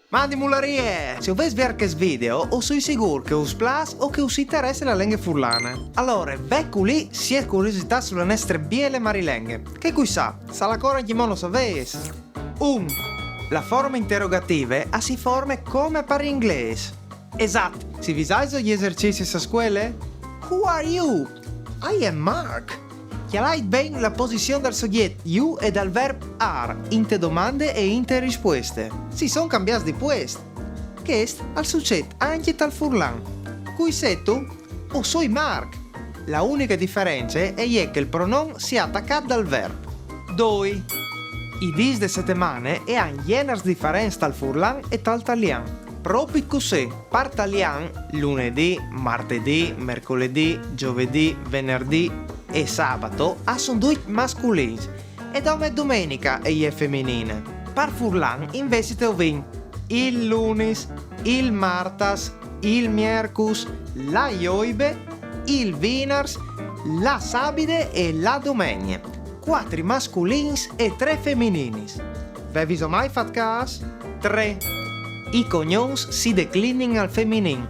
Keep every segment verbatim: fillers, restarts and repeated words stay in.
Mandi mularie! Se o vês viert chest video, o soi sigûr che us plâs o che us interesse la lenghe furlane. Alore, ve culì siet curiositâts su la nestre biele marilenghe, che cui sa, salacor ancjemò no savês. Un. La forme interogative a si forme come par inglês. Esat, si visais i esercizis a scuele? Who are you? I am Mark. Cjalait ben la posizion dal sogjet you e dal verb are, inte domande e inte rispueste. Si son cambiâts di puest. Chest al sucêt ancje tal furlan. Cui sêstu? O soi Mark. La uniche diference e je che il pronon si à tacât dal verb. Doi. I dîs de setemane a àn gjenars diferents tal furlan e tal talian. Propit cussì, par talian, lunedì, martedì, mercoledì, giovedì, venerdì e sabato a son ducj masculins, e dome domenica e je feminine. Par furlan invezit o vin il lunis, il martas, il miercus, la joibe, il vinars, la sabide e la domegne. Cuatri masculins e trê femininis. Vêso mai fat câs? Trê. I cognons si declinin al feminin.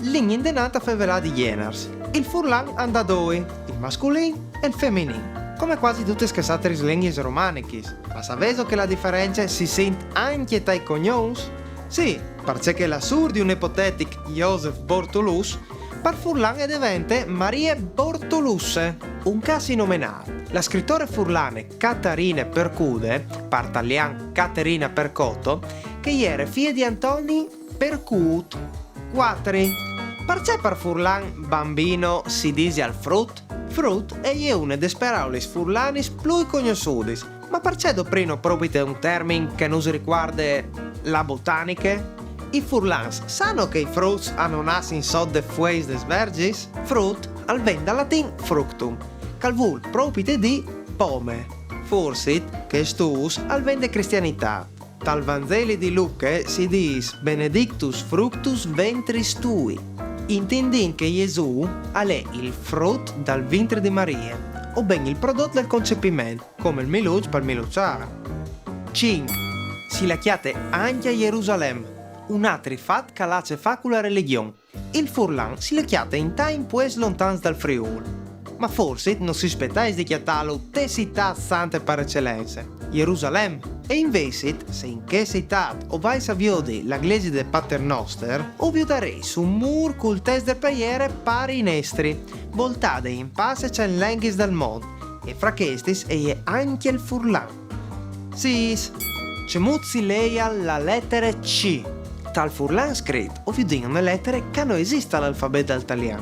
Lin indenant a fevelâ di gjenars. Il furlan al à doi, il masculin e il feminin, come cuasi dutis chês altris lenghis romanichis. Ma savêso che la diference si sint ancje tai cognons? Sì, parcè che la sûr di un ipotetic Josef Bortolus, par furlan e devente Marie Bortolusse. Un câs inomenât. La scritore furlane Catarine Percude, par talian Caterina Percotto, che e jere fie di Antoni Percut. Cuatri. Parcè par furlan bambino si disi al frut? Frut e je une des peraulis furlanis plui cognossudis, ma parcè doprino propite un termin che nus ricuarde la botaniche? I furlans sano che i fruts a no nassin sot des fueis des verzis? Frut al ven dal latin fructum, che al vûl propite dî pome. Forsit chest ûs al ven de cristianitât. Tal Vanzeli di Luche si dîs benedictus fructus ventris tui, intindint che Jesù al è il frut dal vintri di Marie, o ben il prodot dal concepiment, come il miluç pal miluçâr. Cinc. Si la cjate ancje a Jerusalem, un altri fat che al à a ce fâ cu la religjon. Il furlan si le cjate intai puescj lontans dal Friûl. Ma forsit no si spietais di cjatâlu te citât sante par ecelence, Jerusalem. E invezit, se in chê citât o vais a viodi la glesie de Paternoster, o viodarês un mûr cul test de preiere pari in estri, voltade in passe cent lenghis dal mont, e fra chestis e je ancje il furlan. Sîs. Cemût si leial la letere C? Tal furlan scrit o viodìn une letere che no esist tal alfabet dal talian.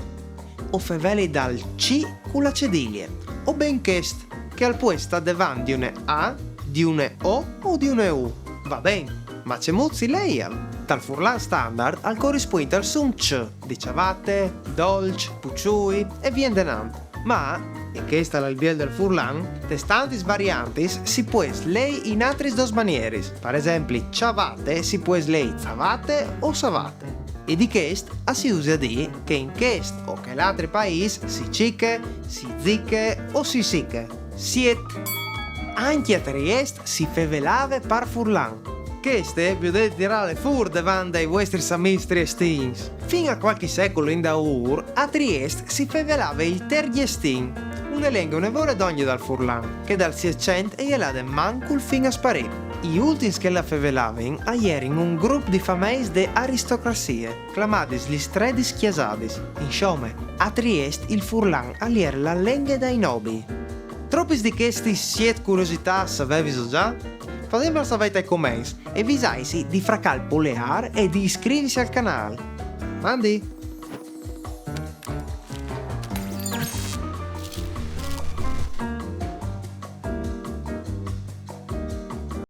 O feveli dal C cu la cedilie, o ben chest, che al pues stâ devant di une A, di une O o di une U. Va ben, ma cemût si leial? Tal furlan standard al corispuint al sun C, di cjavate, dolç, puçui e vie indenant. Ma, e chest al è il biel dal furlan, tes tantis variantis si pues lei in altris dôs manieris. Par esempli, cjavate si pues lei cjavate o savate. E di chest a si use a dî che in chest o chel altri paîs si ciche, si ziche o si siche. Siet. Ancje a Triest si fevelave par furlan. Cheste viodêt tirâle fûr devant dai vuestris amîs triestins. Fin a cualchi secul indaûr, a Triest si fevelave il tergjestin, une lenghe une vore dongje dal furlan, che dal Sietcent e je lade mancul fin a sparî. I ultins che la fevelavin a jerin un grup di fameis de aristocracie, clamadis lis Tredis Cjasadis. Insome, a Triest il furlan al jere la lenghe dai nobii. Tropis di chestis siet curiositâts savevîso za? Fasêtmele savê tai coments e visaitsi di fracâ il poleâr e di iscrivisi al canâl. Mandi!